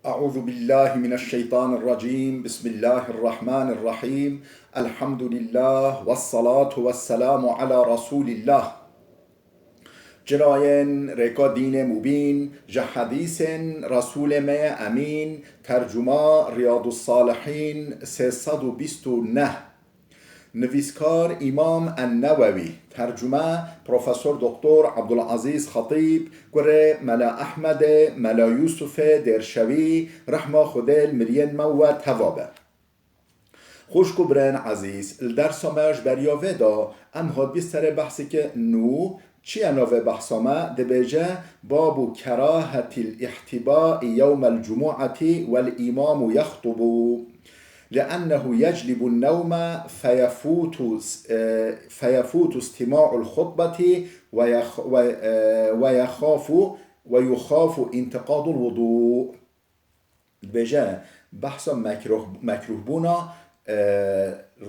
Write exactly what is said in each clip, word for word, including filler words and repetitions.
أعوذ بالله من الشيطان الرجيم. بسم الله الرحمن الرحيم. الحمد لله والصلاة والسلام على رسول الله. Cirayên rêka dînê mubîn, ji hedîsên Resûlê me yê Emîn, tercuma Riyadus Salihîn sê sed û bîst û neh. Nivîskar Îmam En-Newewî, tercume Profesor Doktor Abdulazîz Xetîb, kurê Mela Ehmedê, Mela Yûsufê Dêrşewî, rehma Xwedê li miriyên me we teva be. Xwişk û birayên ezîz, li dersa me ji beriya vê de em hatibî serê behsê ke nû çi ye navê behsa me, dibêje: باب كراهة الاحتباء يوم الجمعة والإمام يخطب، لأنه يجلب النوم فيفوت، فيفوت استماع الخطبة ويخ-، ويخاف، ويخاف انتقاض الوضوء. Dibêje, behsa mekruh, mekrûhbûna, e,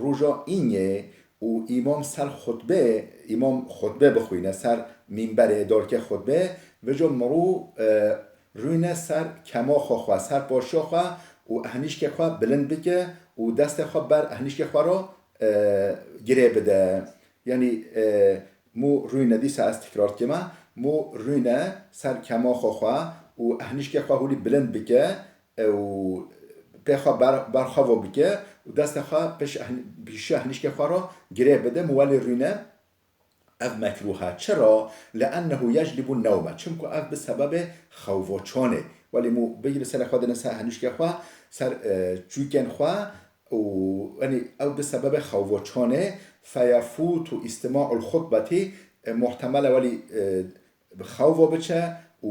roja înê û îmam ser xutbê, îmam xutbê bixwîne, ser mînberê, dorkê xutbê, vêca mirû, e, rûne ser kema xwe xwe, ser paşiya xwe û ehnîşkê xwe bilind bike û destê xwe ber ehnîşkê xwe re, e, girê bide. Yanî, e, mû rûne, dîsa ez tikrar dikeme, mû rûne ser kema xwe xwe û ehnîşkê xwe hûlî bilind bike, e, û pê xwe ber, berxwe bike û destê xwe piş ehn-, pîşiya ehnîşkê xwe re girê bide, mû welê rûne. Ev mekrûh e. Çira? لأنه يجلب النوم. Çimku ev bi sebebê xewvoçanê. Welê mû bigire serê xwe, dine ser ehnîşkê xwe, ser, e, çûkên xwe, û, yanî, ew bi sebebê xewvoçanê, فيفوت استماع الخطبة, e, muhtemel e welî, e, bi xewvo biçe û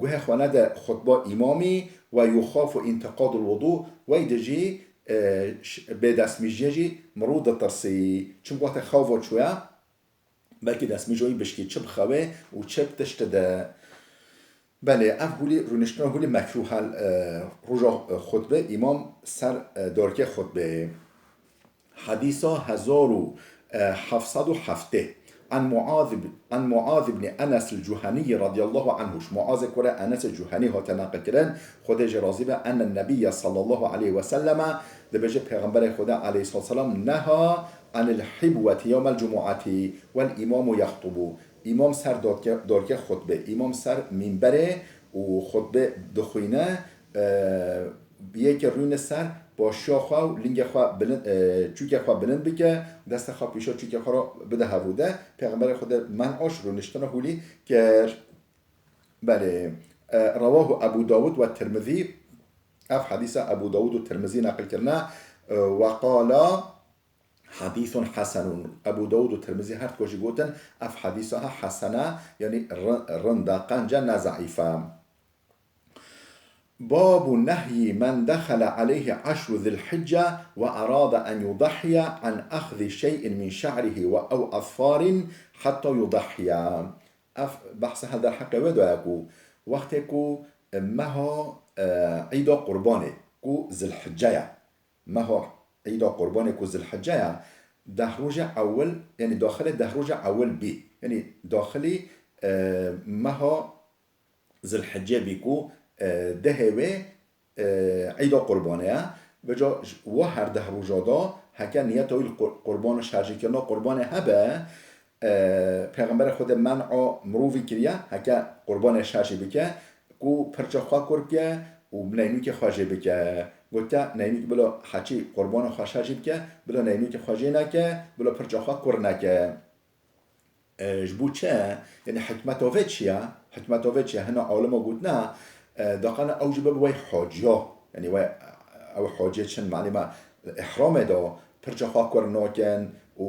guhê xwe nede xutba îmamî, ويخاف انتقاض الوضوء, wey de jî, e, ş-, bêdestmîjiyê jî mirû ditirsî. Çimku wextê xewvo çûye, belkî destmîjoyî bişkî, çi bixewê û çi bi tiştî de. Belê, ev hûlî, rûniştina hûlî mekrûh e, e, roja, e, xutbe, îmam ser, e, dorkê xutbê. Hedîsa hezar û heft sed û heftê. عن معاذ ب-، عن معاذ بن أنس الجهني رضي الله عنه. Ji Muazê kurê Enesê Cuhenî hate neqilkirin, Xwedê jê razî be, أن النبي صلى الله عليه وسلم, dibêje Pêxemberê Xwedê aleyhissalatu vesselam نهى عن الحبوة يوم الجمعة والإمام يخطب. Îmam ser dorke-, dorkê xutbê, îmam ser mînberê û xutbe dixwîne, e, yekê rûne ser paşiya xwe û lingê xwe bilind, e, çûkê xwe bilind bike, destê xwe pîşa çûkê xwe re bide hevû de. Pêxemberê Xwedê men'a ji rûniştina hûlî kir. Belê. E, رواه أبو داود والترمذي. Ev hedîsa Ebû Dawud û Tirmizî neqil kirine. E, وقالا حديث حسن. Ebû Dawud û Tirmizî her duka jî gotin, ev hedîsa ha hesen e, yanî ri-, rind e, qenc e, ne zeîf e. باب نهي من دخل عليه عشر ذي الحجة وأراد أن يضحي عن أخذ شيء من شعره و-، أو أظفار حتى يضحي. Ev behsa her derheqê wê daye ku wextê ku meha, e, Îda Qurbanê ku Zilhicce ye, meha Îda Qurbanê ku Zilhicce ye, deh roja ewil, yanî daxilê deh roja ewil bî. Yanî daxilî, e, meha Zilhiccê bî ku, e, dehê wê, e, Îda Qurbanê ye. Vêca ji wa her deh roja de heke niyeta wî li qur-, qurban û şerjîkirina qurbanê hebe, e, Pêxemberê Xwedê men'a mirovî kiriye, heke qurbanê şerjî bike, ku pirça xwe kur bike û neynûkê xwe jê bike. Gotiye, neynûk bila heçî qurbana xwe şerjî bike, bila neynûkê xwe jê neke, bila pirça xwe kur neke. E, ji bo çi? Yanî hikmeta vê çi ye? Hikmeta vê çi ye? Hina alima gotine, e, daqana ew jî bibe wey haciya. Yanî wey, ew haciyê çin, malê me, îhramê de pirça xwe kur nakin û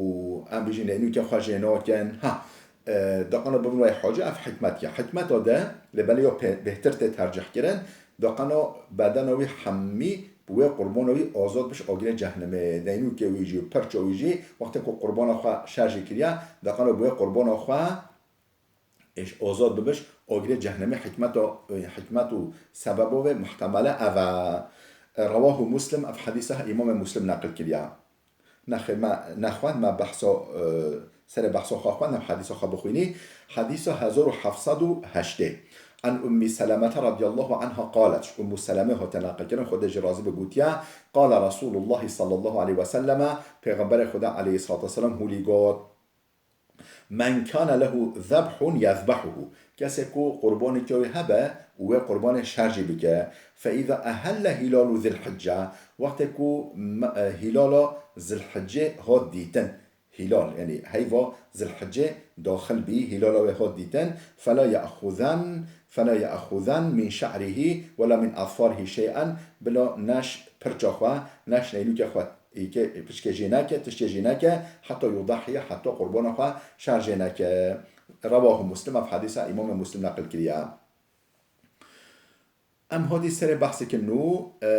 em bijî neynûkê xwe jê nakin. Ha, e, daqana bibin wey haciya, ev hikmet ye. Hikmeta de, lê belê ya pê-, bêhtir tê tercih kirin, daqana bedena wî hemî bi wê qurbana wî azad biş agirê cehnimê. Neynûkê wî jî, pirça wî jî, wextê ku qurbana xwe şerjî kiriye, daqana bi wê qurbana xwe êş azad bibiş, agirê cehnimê. Hikmeta, hikmet û sebeba wê muhtemele ev e. Rewahu Muslim, ev hedîsa Îmamê Muslim neqil kiriye. Nexê me nexwend, me behsa, e, serê behsa xwe xwend, em hedîsa xwe bixwînî. Hedîsa hezar û heft sed û heştê. عن أم سلمة رضي الله عنها قالت، Ummu Seleme hate naqilkirin, Xwedê jê razî be, gotiye, قال رسول الله صلى الله عليه وسلم، Pêxemberê Xwedê aleyhissalatu vesselam hûlî got, من كان له ذبح يذبحه، kesê ku qurbanekê wê hebe û wê qurbanê şerjê bike, فإذا أهل هلال ذي الحجة، wextê ku me-, e, hîlala Zilhicê hat dîtin, hîlal, yanî heyva Zilhicê daxil bî, hîlala wê hat dîtin, فلا يأخذن، فلا يأخذن من شعره ولا من أظفاره شيئا، bila neş pirça xwe, neş neylûkê xwe îkê, piçkê jê neke, tiştê jê neke, heta يضحي، heta qurbana xwe şerjê neke. رواه مسلم، ev hedîsa Îmamê Muslim neqil kiriye. Em hadî serê behsê kin nû, e,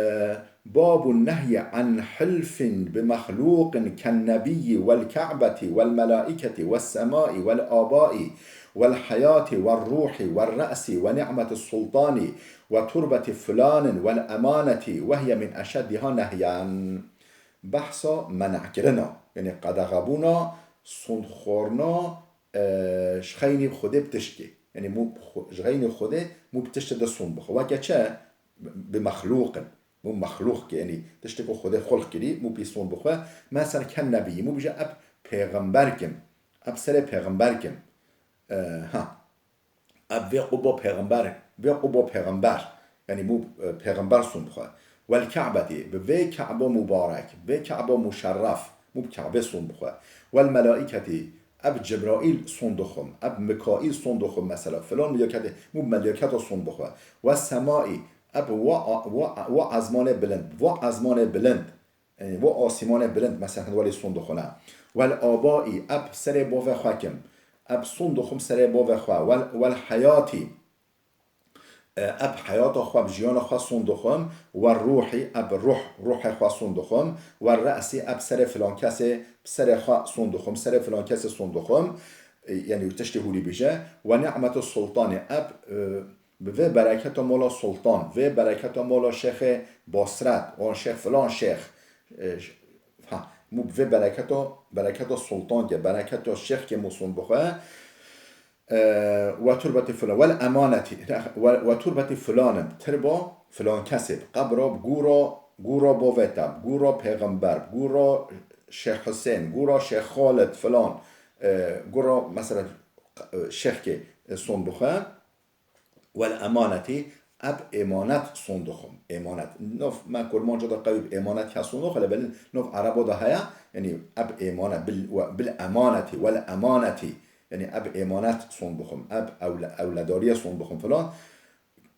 باب النهي عن حلف بمخلوق كالنبي والكعبة والملائكة والسماء والآباء والحياة والروح والرأس ونعمة السلطان وتربة فلان والأمانة وهي من أشدها نهيا. Behsa men'kirina, yanî qedexebûna sondxwarina, e, ji xeynî Xwedê bi tiştkê. Yanî mû xwe-, ji xeynî Xwedê mû bi tiştê de sond bixwe. Weke çi? Bi mexlûqin. Mû mexlûqkê, yanî tiştê ku Xwedê xulq kirî, mû pî sond bixwe. Mesela ken nebiyî, mû bije eb pêxemberkim. Eb serê pêxemberkim. E, ha. Ev vê quba pêxember, vê quba pêxember, yanî mû, e, pêxember sond bixwe. Wel Ka'betî, bi vê Ka'ba mubarek, vê Ka'ba muşerref, mû bi Ka'bê sond bixwe. Wel melaîketî, ev Cibraîl sond dixwim, ev Mikaîl sond dixwim mesela, filan melaîketê, mû bi melaîketa sond bixwe. Wel semaî, ev wa, wa, wa ezmanê bilind, wa ezmanê bilind. Yanî, bo asîmanê bilind, mesela, hin welî sond dixwine. Wel abaî, eb serê bavê xwe kim. Eb sond dixwim serê bavê xwe. Wel, wel heyatî, e, eb heyata xwe, bi jiyana xwe sond dixwim. Wel ruhî, eb ruh, ruhê xwe sond dixwim. Wel re'sî, eb serê filan kesê, serê xwe sond dixwim, serê filan kesê sond dixwim. E, yanî, tiştê hûrî bije. Wel ni'metu sultanî, eb, e, Bi vê bereketa mala Sultan, vê bereketa mala Şêxê Basret, wan şêx filan şêx, e, ş-, ha, mû bi vê bereketa, bereketa Sultan ke, bereketa şêx ke mû sond bixwe, e, we turbetî filan, wel emanetî, we, we turbetî filanin, tirba filan kesê, bi qebra, bi gûra, gûra bavê te, bi gûra pêxember, bi gûra Şêx Husên, gûra Şêx Xalid filan, e, gûra, mesela, e, şêxkê, e, sond bixwe. Wel emanetî, eb êmanet sond dixwim. Êmanet. Nov me kurmanca de qewî bi êmanet ya sond dixwe, lê belê nov ereba de heye, yanî eb êmanet, bil, we, bil emanetî, wel emanetî. Yanî eb êmanet sond dixwim, eb ewle-, ewledariyê sond dixwim filan.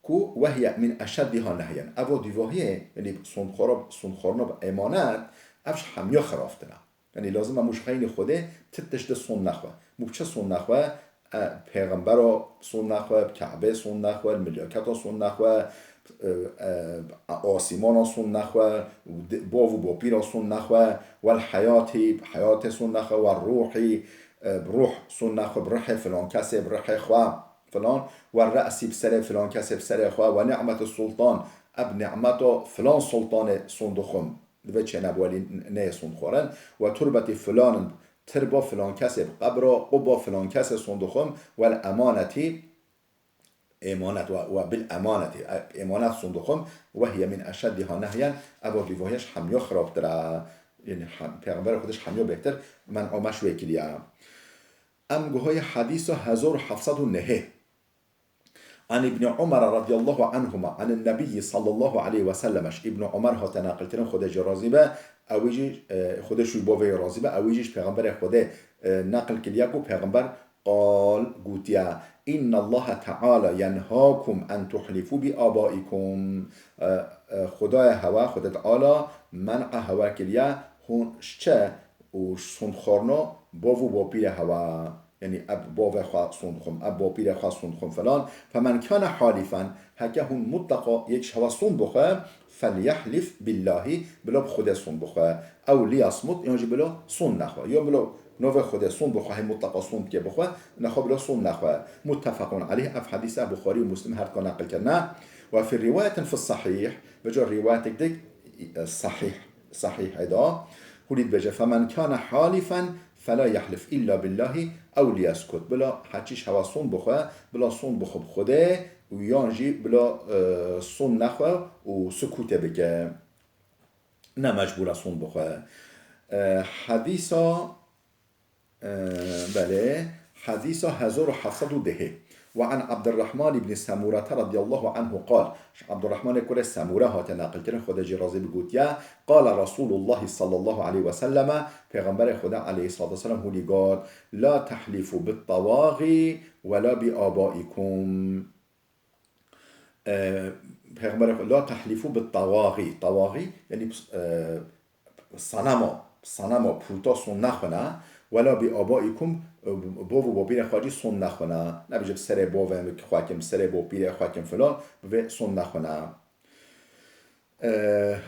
Ku wehiye min eşeddiha nehyen. Evo dîvahiyê, yanî sondxwara-, sondxwarina bi êmanet, ev ji hemiya xirabtir e. Yanî lazim e mû ji xeynî Xwedê ti tişt de sond nexwe. Mû bi çi sond nexwe? E, pêxembera sond nexwe, bi Ke'bê sond nexwe, li milyaketa sond nexwe, e, e, asîmana sond nexwe, di-, bav û bapîra sond nexwe, wel heyatî, bi heyatê sond nexwe, wel ruhî, e, bi ruh sond nexwe, bi rihê filan kesê, bi rihê xwe, filan, wel re'sî, bi serê filan kesê, bi serê xwe, wel ni'metu sultan, eb ni'meta filan sultanê sond dixwim. Divê çênebwelî neyê sondxwarin. We turbetî filanin, tirba filan kesê bi qebra, quba filan kesê sondixwim, wel emanetî, êmanet, we, we bil emanetî, e, êmanet sondixwim, wehiye min eşeddiha nehyen, evo dîvahiya ji hemiya xirabtir e. Yanî hem, Pêxemberê Xwedê ji hemiya bêhtir men'a me ji wê kiriye. Em guhayê hedîsa hezar û heft sed û nehê. An Îbnî Umar radîyallahu anhuma, an Nebî sallallahu aleyhi ve sellem, ji Îbnî Umar hate naqilkirin, Xwedê jê razî be, ew jî, e, Xwedê ji wî bavê razî be, ew jî ji Pêxemberê Xwedê, e, naqil kiriye ku Pêxember qal gotiye, Inna Allahe Teala yenhakum en tuhlifû bi abaikum. E, e, Xwedaya hewa, Xwedê Teala men'a hewa kiriye, hûn ji çi û ji sondxwarina bav û bapîrê hewa. Yanî eb bavê xwe sondixwim, eb bapîrê xwe sondixwim filan. Femen kâne halîfen, heke hûn mutleqa yek ji hewa sond bixwe, felyehlif billahî, bila bi Xwedê sond bixwe. Ew liyasmut, yan jî bila sond nexwe. Ya bila navê Xwedê sond bixwe, hê mutleqa sond dike bixwe, nexwe bila sond nexwe. Muttefequn aleyh, ev hedîsa Buxarî û Muslim her dika neqil kirine. Ve fî rîwayetin fî sahîh, vêca rîwayetek dik, e, sahîh, sahîh eda. Hûrî dibêje, femen kâne halîfen fela yehlif îlla billahî ew liyeskut. Bila heçî ji hewa sond bixwe, bila sond bixwe bi Xwedê û yan jî bila, e, son nexwe û sukûtê bike. Ne mecbûr e son bixwe. E, hedîsa, e, belê, hedîsa hezar û heft sed û dehê. Ve an Abdurrahman ibn Semurete radiyallahu anhu qal. Ji Abdurrahmanê kurê Semure hate neqilkirin, Xwedê jî razî bi, gotiye, Qala Resulullah sallallahu aleyhi ve selleme, Pêxemberê Xwedê aleyhissalatu vesselam hûlî got, La tehlîfû bit tawağî ve la bi abaikum. E, Pêxemberê Xwe, "La tehlîfû bi tawağî." Tawağî, yanî, e, sanema, sanema, puta son nexwine. "Wela bi abaikum", e, bov û bopîrê xwe jî son nexwine. Nebêje bi serê bovê xwe kim, bi serê bopîrê xwe kim filan, bi vê son nexwine. E,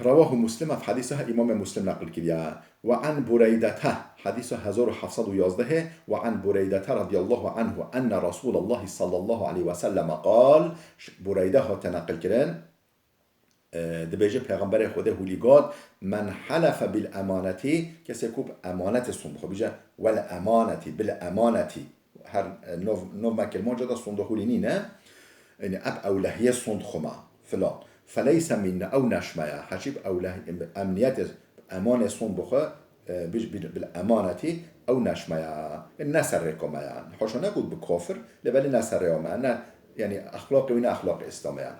Rewahu Muslim, ev hedîsa Îmamê Muslim neqil kiriye. Ve an Bureydete, hedîsa hezar û heft sed û yazdehê, ve an Bureydete radiyallahu anhu enne Resûlallahi sallallahu aleyhi ve selleme qal, ji Bureyde hate neqil kirin, e, dibêje Pêxemberê Xwedê hûlî got, "Men helefe bil emaneti", kesê ku bi emanetê son bixwe, bêje, "Wel emaneti, bil emaneti." Her, e, nov, nov me Kirmanca de sonda hûlî nîne. Yanî, eb ewlehiyê sond xwe me, filan. "Feleyse minna", ew ne ji me ye. Heçî bi ewleh-, bi emniyetê, bi emanê sond bixwe, e, bil, bil, bil emanetî, ew ne ji me ye. Yanî, ne ser rêka me ye. Haşa ne got bi kafir, lê belê ne ser rêya me. Ne, yanî, exlaqê wî ne exlaqê Îslamê ye.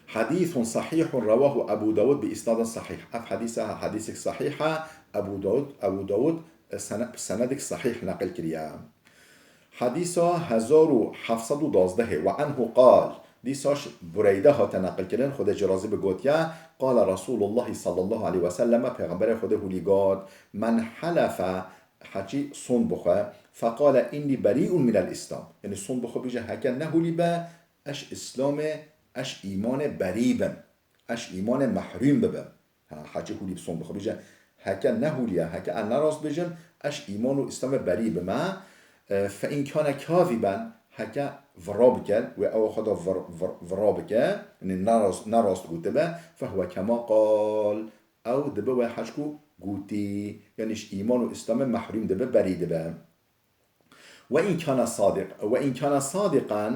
Hadîthun sahîhun rewahu Ebu Dawud bi îsnadin sahîh. Ev hedîsa, hedîsek sahîh e. Ebu Dawud, Ebu Dawud, e, sene-, bi senedek sahîh neqil kiriye. Hedîsa hezar û heft sed û duwazdehê, "Ve anhu qal", dîsa ji Bureyde hate neqilkirin, Xwedê jî razî bi, gotiye, "Qala Resûlullahî sallallahu aleyhi ve selleme", Pêxemberê Xwedê hûlî got, "Men helefe", heçî son bixwe, "feqale innî berî'un minel Îslam", yanî son bixwe bêje, "Heke ne hûlî be, ez ji Îslamê, ez ji îmanê berî bim, ez ji îmanê mehrûm bibim." Ha, heçî hûlî bi son bixwe bêje, heke ne hûlî ye, heke ez ne rast bêjim, ez ji îman û Îslamê berî bime. E, fe in kane kazîben, heke vira bike, wê ew xwe de vir-, vir-, vira bike, yanî ne rast, ne rast gotibe, fehuwe kema qal, ew dibe wê heçku gotî, yanî ji îman û Îslamê mehrûm dibe, berî dibe. Ve in kana sadiq, ve in kana sadiqan,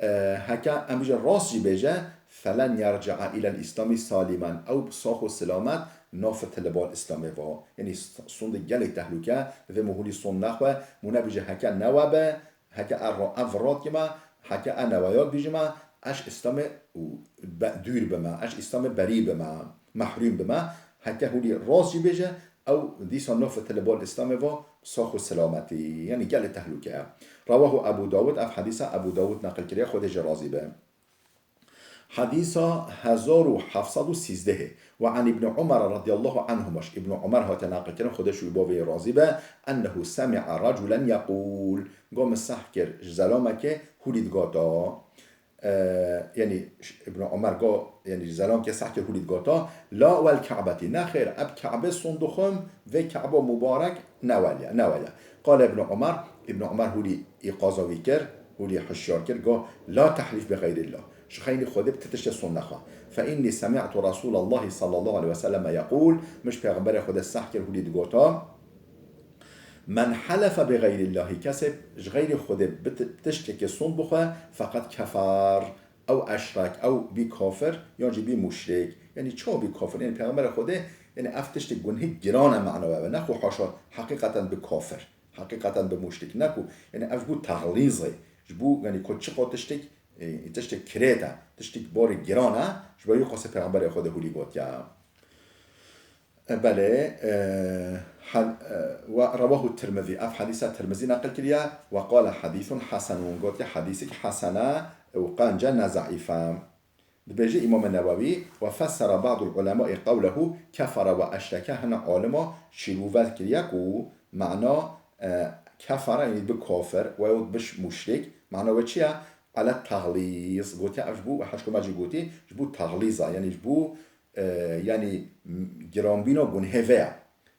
e, heke em bêje rast jî bêje, "Felen yerci'a ilel Îslamî salîmen", ew bi sax û silamet nafit li bal Îslamê va. Yanî s-, sonde gelek tehlûke, divê mû hûlî son nexwe, mû nebêje heke newe be, heke e ra-, ev rat kime, heke e neweya bêjime, ez ji Îslamê û be-, dûr bime, ez ji Îslamê berî bime, mehrûm bime, heke hûlî rast jî bêje, ew dîsa nafit li bal Îslamê va, sax û selametî, yanî gelê tehlûke ye. Rewahu Ebu Dawud, ev hedîsa Ebu Dawud neqil kiriye, Xwedê jî razî be. Hedîsa hezar û heft sed û sîzdehê. Ve an Îbn Umar radiyallahu anhuma, ji Îbn Umar hate neqil kirin, Xwedê ji wî bavê razî be, ennehu semi'a raculen yeqûl, go min seh kir ji zelamekê hûlî digota, e, yanî, ş-, Îbn Omer go, yanî, ji zelamkê seh kir hûlî digota, "La wel Ka'betî", ne xêr, eb Ka'be son dixwim, vê Ka'ba mubarek ne wel ya, ne wel ya. Qale Îbn Omer, Îbn Omer hûlî îqaza wî kir, hûlî hişyar kir, go, "La tehlif bi xeyrillah." Ji xeynî Xwedê bi ti tiştê son nexwe. "Fe innî semi'tu Resûlallahi sallallahu aleyhi ve selleme yeqûl", min ji Pêxemberê Xwedê seh kir hûlî digota, "Men helefe bi xeyrillahî", kesê ji xeyrî Xwedê bi ti-, tiştekê son bixwe, feqet kefer, ew eşrek, ew bî kafir, yan jî bî muşrik. Yanî çawa bî kafir? Yanî Pêxemberê Xwedê, yanî ev tiştek gunhê giran e, manawe ve. Ne ku haşa heqîqeten bi kafir, heqîqeten bi muşrik. Ne ku, yanî ev ji bo texlîz e. Ji bo, yanî ku çiqa tiştek, e, tiştek kirêt e, tiştek barê giran e, ji ber wî qasê Pêxemberê Xwedê hûlî gotiye. E, belê, e, hal-, e, ve rewahu Tirmizî. Ev hedîsa Tirmizî neqil kiriye. Ve qale hedîsun hesenun. Gotiye hedîsek hesen e û qenc e, ne zeîf e. Dibêje Îmamê Newewî, "Ve fessera ba'dul ulemai qewlehu kefere ve eşreke", hina alima şîrove kiriye ku mana, e, kefere, yanî bi kafir, ve yahut bi muşrik, mana wê çi ye? Ala taxlîz. Gotiye ev ji bo, heşko me jî gotî, ji bo taxlîza, yanî ji bo e, yanî, m-, giranbîna gunhê vê ye.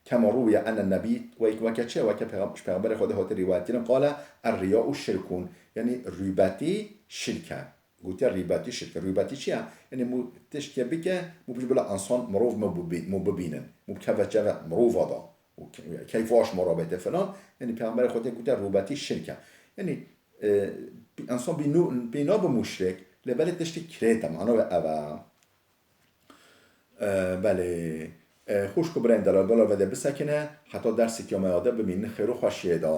Kema ruwiye enen nebî, wek-, weke çi? Weke pêxem-, ji Pêxemberê Xwedê hate rîwayet kirin, qale, "Er-riya'u şirkun." Yanî rûbetî şirk e. Gotiye rûbetî şirk e. Rûbetî çi ye? Yanî mû tiştke bike, mû bijî bila ensan mirov mû bibî-, mû bibînin. Mû keve çeve mirova da. Û ke-, keyf aş murabete filan. Yanî Pêxemberê Xwedê gotiye rûbetî şirk e. Yanî, e, Însan bînû-, bîna bi muşrik, lê belê tiştê kirêt e, mana wê ev e. E, belê, e, xwişk û birayên delal, delal ve de bisekine, heta dersê qiyameta de bimînin xêr û xweşiyê de.